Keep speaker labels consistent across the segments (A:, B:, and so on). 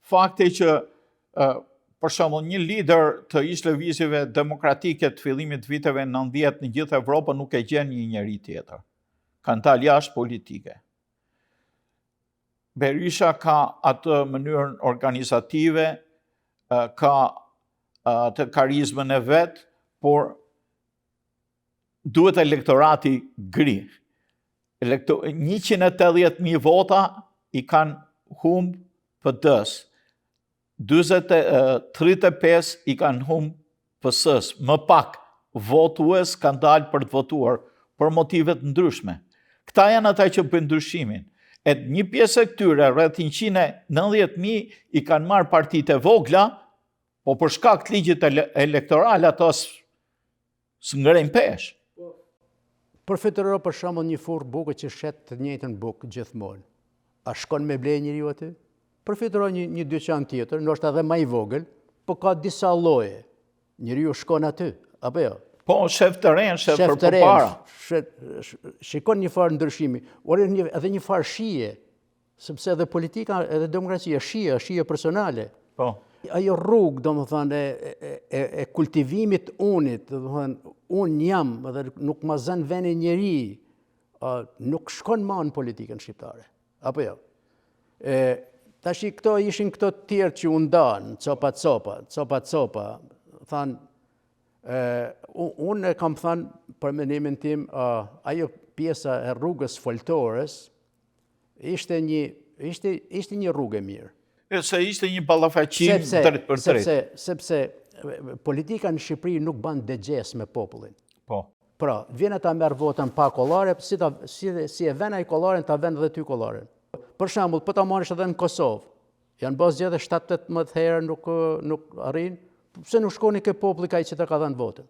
A: Fakti që për shembull një lider të ish lëvizjeve demokratike të fillimit të viteve 90 në gjithë Evropën nuk e gjen një njeri tjetër. Kanë dalë jashtë politike. Berisha ka atë mënyrën organizative, ka atë karizmën e vet, por duhet elektorati gri. Elekto 180.000 vota i kanë humb PD-s. 35 i kanë humb PS-s. Më pak votues kanë dalë për të votuar për motive të ndryshme. Këta janë ata që bëjnë ndryshimin. E një pjesë e këtyre, rreth 190.000, i kanë marrë partitë e vogla, po për shkak të ligjit elektoral ato s'ngrejnë peshë.
B: Përfytyro për shembull një furrë buke që shet të njëjtën bukë gjithmonë. A shkon me ble njeriu aty? Përfytyro një, një dyqan tjetër, ndoshta edhe më i vogël, po ka disa lloje. Njeriu shkon aty, apo jo?
A: Po, shef të renë, shef, shef për përpara.
B: Shikon një farë ndryshimi, ore një, edhe një farë shije, Sepse edhe politika, edhe demokracia, shije, shije personale.
A: Po.
B: Ajo rrugë, domethënë, e, e, e, e kultivimit unit, domethënë, unë jam, edhe nuk ma zën venin njeri, a, nuk shkon ma në politikën shqiptare. Apo jo? E, tashi këto ishin këto të tjerë që u ndanë, copa copa, copa copa, thanë, e, unë e kam thanë për mendimin tim, a, ajo pjesa e rrugës foltores, Ishte një, ishte, ishte një rrugë e
A: mirë. E se ishte një ballafaqim drejt për
B: drejt. Sepse, sepse politika në Shqipëri nuk ban dëgjesë me popullin.
A: Po.
B: Pra, vjen e ta merr votën pa kollare, si, ta, si, si e ven ai kollaren, ta ven dhe ty kollaren. Për shembull, po ta marrësh edhe në Kosovë, janë bërë zgjedhje 17 herë nuk, nuk arrin, pse nuk shkoni ke populli ka i që ta ka dhënë votën?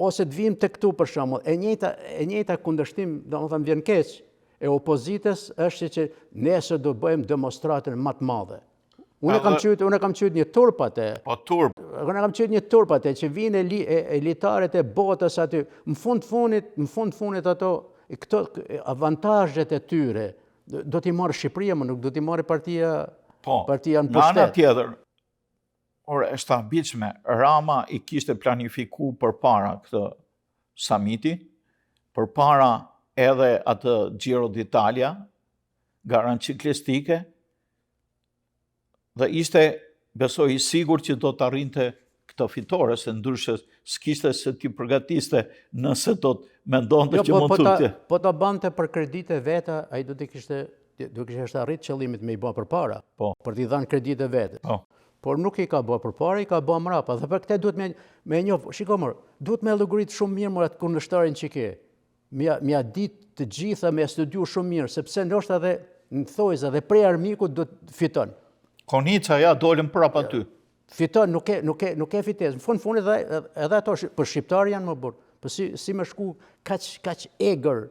B: Ose të vijmë te këtu për shembull, e njëjta e njëjta kundërshtim, domethënë vjen keq, e opozitës është që nesër do bëjmë demonstratën më të madhe. Unë e kam qujt, unë e kam qujt një turp atë.
A: Po turp.
B: Unë e kam qujt një turp atë që vijnë eli, e, elitarët e botës aty. Në fund fundit, në fund fundit ato këto avantazhet e tyre do t'i marrë Shqipëria, më nuk do t'i marrë partia
A: po,
B: partia në pushtet.
A: Nga ana tjetër, Ore, është habitshme, Rama i kishte planifiku përpara këtë samiti, përpara edhe atë Giro d'Italia, garën çiklistike, dhe ishte, besoj, i sigurt që do të arrinte këtë fitore, se ndryshe s'kishte se t'i përgatiste nëse do të mendonte jo, që po, mund
B: po të të... Po ta bante për kreditë e veta, ai do të kishte do të kishte arrit qëllimit me i bë përpara.
A: Po.
B: Për t'i dhënë kreditë e veta.
A: Po.
B: Por nuk i ka bë përpara, i ka bë mrapa. Dhe për këtë duhet me me njoh, shiko mor, duhet me llogarit shumë mirë mor atë kundërshtarin që ke. Me me ia ditë të gjitha me studiu shumë mirë, sepse ndoshta edhe në thojza dhe prej armikut do të fiton.
A: Konica ja dolën prapa aty.
B: Fiton, nuk e nuk e nuk e fitesë. Në fund fundit edhe edhe ato për shqiptarë janë më burr. Po si si me shku kaq kaq egër,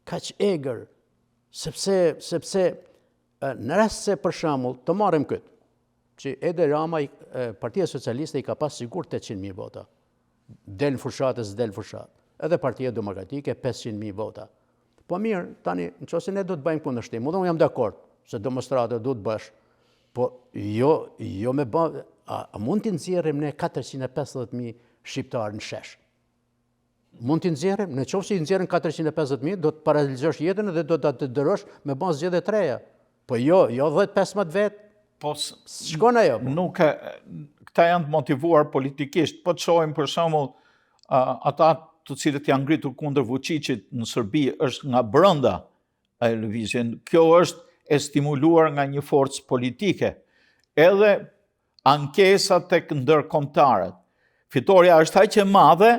B: kaq egër, sepse sepse në rast se për shembull të marrim këtë, që Edi Rama, Partia Socialiste i ka pas sigur 800.000 vota. Del në fushatë, s'del në fushatë. Edhe Partia Demokratike 500.000 vota. Po mirë, tani, në qoftë se ne do të bëjmë kundërshtim, unë jam dakord, se demonstrata do të bësh, po jo, jo me bë, a, a mund t'i nxjerrim ne 450.000 shqiptarë në shesh? Mund t'i nxjerrim, në qoftë se i nxjerrim 450.000, do të paralizosh jetën dhe do të të detyrosh me bë zgjedhje të reja. Po jo, jo 10-15 vetë,
A: Po
B: shkon ajo.
A: Po. Nuk e, këta janë të motivuar politikisht. Po të shohim për shembull ata të cilët janë ngritur kundër Vučićit në Serbi është nga brenda ajo lëvizje. Kjo është e stimuluar nga një forcë politike. Edhe ankesa tek ndërkombëtarët. Fitorja është aq e madhe,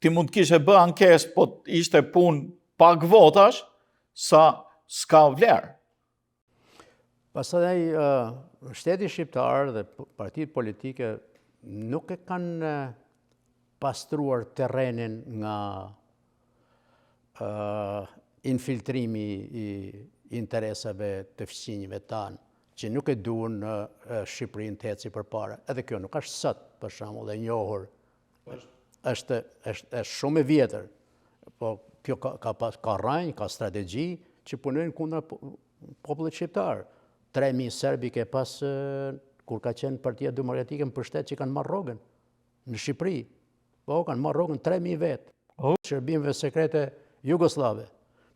A: ti mund të kishe bë ankesë, po ishte punë pak votash, sa s'ka vlerë.
B: Pastaj shteti shqiptar dhe partitë politike nuk e kanë pastruar terrenin nga infiltrimi i interesave të fqinjëve tanë, që nuk e duan Shqipërinë të eci përpara. Edhe kjo nuk është sot, për shembull, e njohur. Është është është shumë e vjetër. Po kjo ka ka pas ka rrënjë, ka strategji që punojnë kundra popullit shqiptar. 3000 serbi ke pas kur ka qenë Partia Demokratike në pushtet që kanë marrë rrogën në Shqipëri. Po, kanë marrë rrogën 3000 vetë. Oh. Shërbimeve sekrete jugosllave.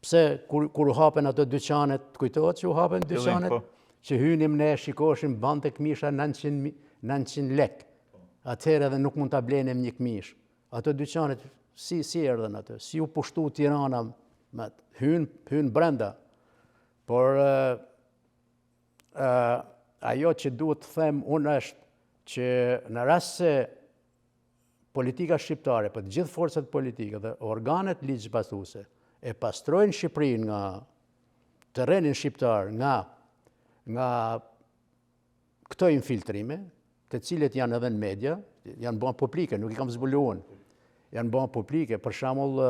B: Pse kur, kur u hapen ato dyqanet, të kujtohet që u hapen dyqanet, po. që hynim ne, shikoshim, bante këmisha 900, 900 lek. Atëherë edhe nuk mund ta blenim një këmishë. Ato dyqanet, si, si erdhën ato, si u pushtu Tirana, me, hyn, hyn brenda. Por, e, ajo që duhet të them unë është që në rast se politika shqiptare, për të gjithë forcat politike dhe organet ligjzbatuese e pastrojnë Shqipërinë nga terrenin shqiptar, nga nga këto infiltrime, të cilët janë edhe në media, janë bërë publike, nuk i kam zbulu unë. Janë bërë publike, për shembull,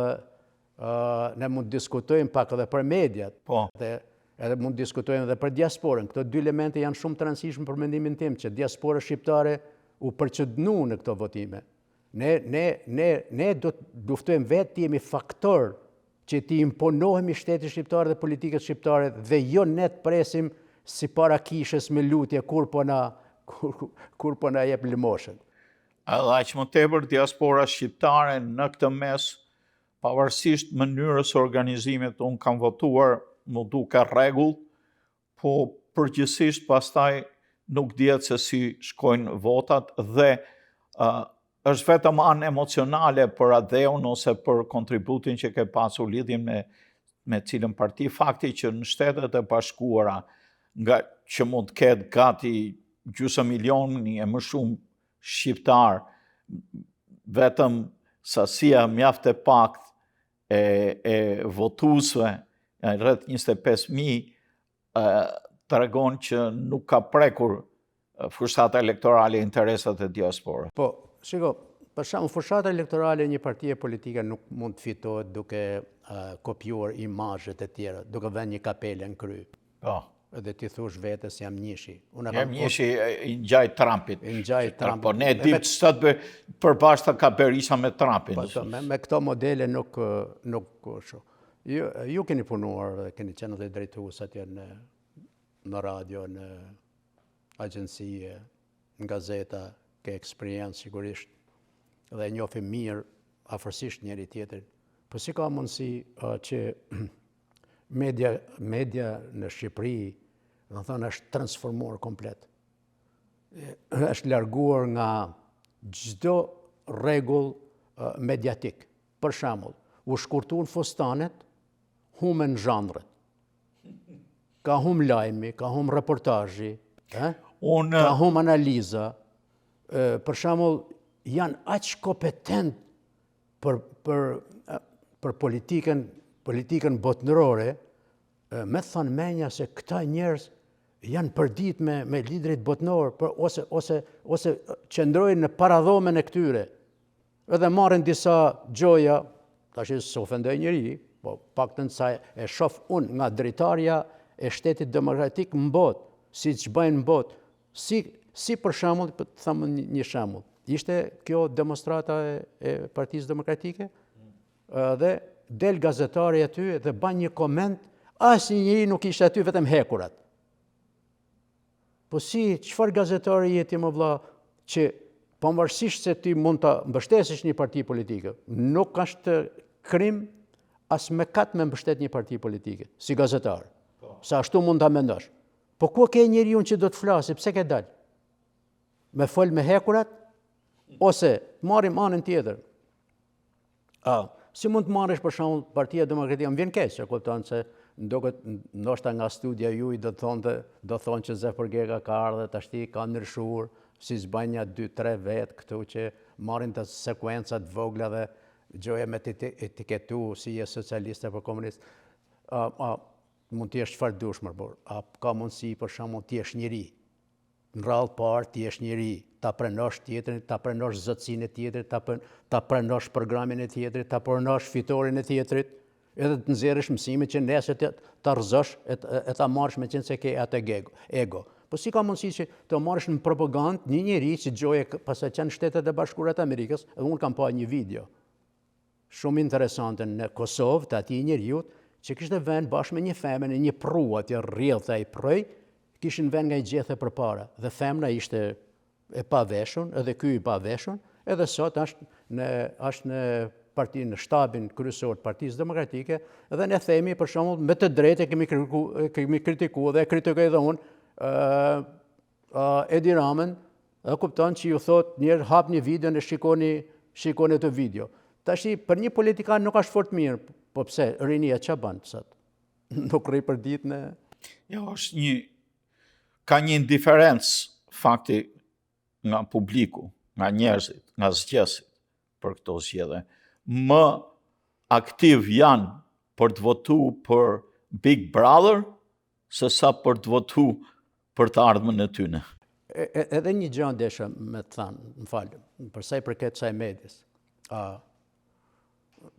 B: ne mund të diskutojmë pak edhe për mediat.
A: Po.
B: Dhe edhe mund të diskutojmë edhe për diasporën. Këto dy elemente janë shumë të rëndësishme për mendimin tim, që diaspora shqiptare u përçudnu në këto votime. Ne, ne, ne, ne do të luftojmë vetë të jemi faktor që t'i imponohemi shtetit shqiptar dhe politikës shqiptare dhe jo ne të presim si para kishës me lutje kur po na, kur, kur po na jep lëmoshën.
A: Edhe aq më tepër diaspora shqiptare në këtë mes, pavarësisht mënyrës së organizimit, unë kam votuar, m'u duk e rregullt, po përgjithësisht pastaj nuk dihet se si shkojnë votat dhe uh, është vetëm anë emocionale për atdheun ose për kontributin që ke pasur lidhjen me me cilën parti, fakti që në Shtetet e Bashkuara nga që mund të ketë gati gjysmë milioni e më shumë shqiptar, vetëm sasia mjaft e paktë e, e votuesve, rreth 25.000, tregon që nuk ka prekur fushata elektorale interesat e diasporës.
B: Po, shiko, për shembull, fushata elektorale e një partie politike nuk mund të fitohet duke kopjuar imazhet e tjera, duke vënë një kapele në
A: kry. Po.
B: Edhe ti thush vetes jam
A: njëshi. Unë jam njëshi i ngjaj Trumpit.
B: I ngjaj Trumpit.
A: Po ne dimë ç'të bëj përbashkëta ka Berisha me Trumpin.
B: Po, po me, me këto modele nuk nuk kështu. Ju, ju keni punuar dhe keni qenë edhe drejtues atje në në radio, në agjenci, në gazeta, ke eksperiencë sigurisht dhe e njohim mirë afërsisht njëri tjetrin. Po si ka mundësi uh, që Media, media në Shqipëri, domethënë, është transformuar komplet. është larguar nga çdo rregull mediatik. Për shembull, u shkurtun fustanet, humen zhanret. Ka hum lajmi, ka hum reportazhi, eh?
A: Unë...
B: ka hum analiza. Për shembull, janë aq kompetent për për për politikën politikën botërore, me thënë menja se këta njerëz janë përditë me me liderit botëror, për ose ose ose qëndrojnë në paradhomën e këtyre. Edhe marrin disa gjoja, tash s'ofendoj njeri, po paktën sa e shof unë nga dritarja e shtetit demokratik në botë, siç bëjnë në botë, Si, si për shembull, po të them një shembull. Ishte kjo demonstrata e, e Partisë Demokratike dhe del gazetari aty dhe ban një koment, asnjë njeri nuk ishte aty vetëm hekurat. Po si, çfarë gazetari je ti mo vlla që pavarësisht se ti mund ta mbështesësh një parti politike, nuk është krim as mëkat me mbështet një parti politike, si gazetar. Po. Sa ashtu mund ta mendosh. Po ku ke njeriun që do të flasi, pse ke dal? Me fol me hekurat? Ose të marrim anën tjetër. A, si mund të marrësh për shembull Partia Demokratike, më vjen keq, e kupton se ndoket ndoshta nga studia juaj do të thonte, do thonë që Zef Përgega ka ardhur tashti ka ndryshuar, si s'bajnë nja 2-3 vetë këtu që marrin të sekuenca të vogla dhe gjoja me të etiketu si je socialist apo komunist. A, a, Mund të jesh çfarë dush mor burrë, a ka mundësi për shembull të jesh njeri? Në radhë parë të jesh njeri, ta pranosh tjetrin, ta pranosh zotësinë e tjetrit, ta ta pranosh programin e tjetrit, ta pranosh fitoren e tjetrit, edhe të nxjerrësh mësimet që nesër të ta rrëzosh e, e ta marrësh meqenëse ke atë ego. ego. Po si ka mundësi që të marrësh në propagandë një njeri që gjoja paska qenë në Shtetet e Bashkuara të Amerikës, edhe unë kam pa një video Shumë interesante në Kosovë të atij njeriut që kishte vënë bashkë me një femër në një përru atje rrjedhte ai përroi, kishin vënë nga i gjethe përpara, dhe femna ishte e paveshun, edhe ky i paveshun, edhe sot është në, është në parti, në shtabin kryesor të Partisë Demokratike, dhe ne themi për shembull me të drejtë e kemi kritiku, kemi kritiku dhe e kritikoj edhe unë ë Edi Ramën, dhe kupton që ju thot njerë hap një video në shikoni shikoni atë video. Tashi për një politikan nuk është fort mirë, po pse rinia ç'a bën sot? Nuk rri për ditë në
A: Jo, është një ka një indiferencë fakti nga publiku, nga njerëzit, nga zgjedhësit për këto zgjedhje. Më aktiv janë për të votu për Big Brother, se sa për të votu për të ardhmen e tyne.
B: Edhe një gjë desha me të thanë, më falë, për sa i përket kësaj medias. A,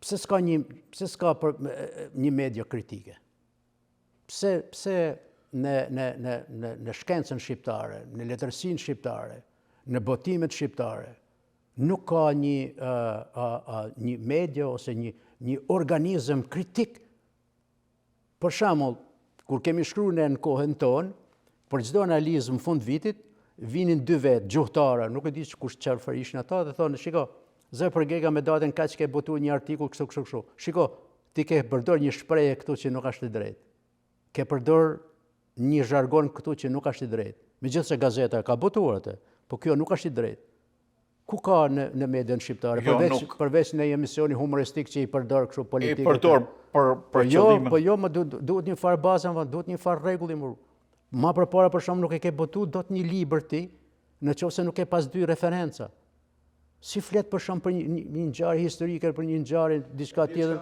B: pse s'ka një, pse s'ka për, një media kritike? Pse, pse në, në, në, në, në shkencën shqiptare, në letërsinë shqiptare, në botimet shqiptare, nuk ka një, uh, uh, uh, një media ose një, një organizëm kritik Për shembull, kur kemi shkruar ne në kohën tonë, për çdo analizë në fund vitit, vinin dy vetë, gjuhëtara, nuk e di që kush çfarë ishin ata dhe thonë, shiko, zë për Gega me datën kaq ke botuar një artikull kështu kështu kështu. Shiko, ti ke përdor një shprehje këtu që nuk është e drejtë. Ke përdor një zhargon këtu që nuk është i drejtë. Megjithëse gazeta e ka botuar atë, po kjo nuk është i drejtë. Ku ka në, në median shqiptare,
A: Jo,
B: përveç,
A: nuk.
B: përveç në emisioni humoristik që i përdor kështu
A: I
B: politikë.
A: përdor për, për
B: Po jo,
A: qëllime.
B: po jo, më duhet, duhet një farë baze, më duhet një farë rregulli më. Ma përpara për shembull nuk e ke botu dot një libër ti, në qoftë se nuk ke pas dy referenca. Si flet për shembull për një, një, një ngjarje historike, për një ngjarje diçka tjetër?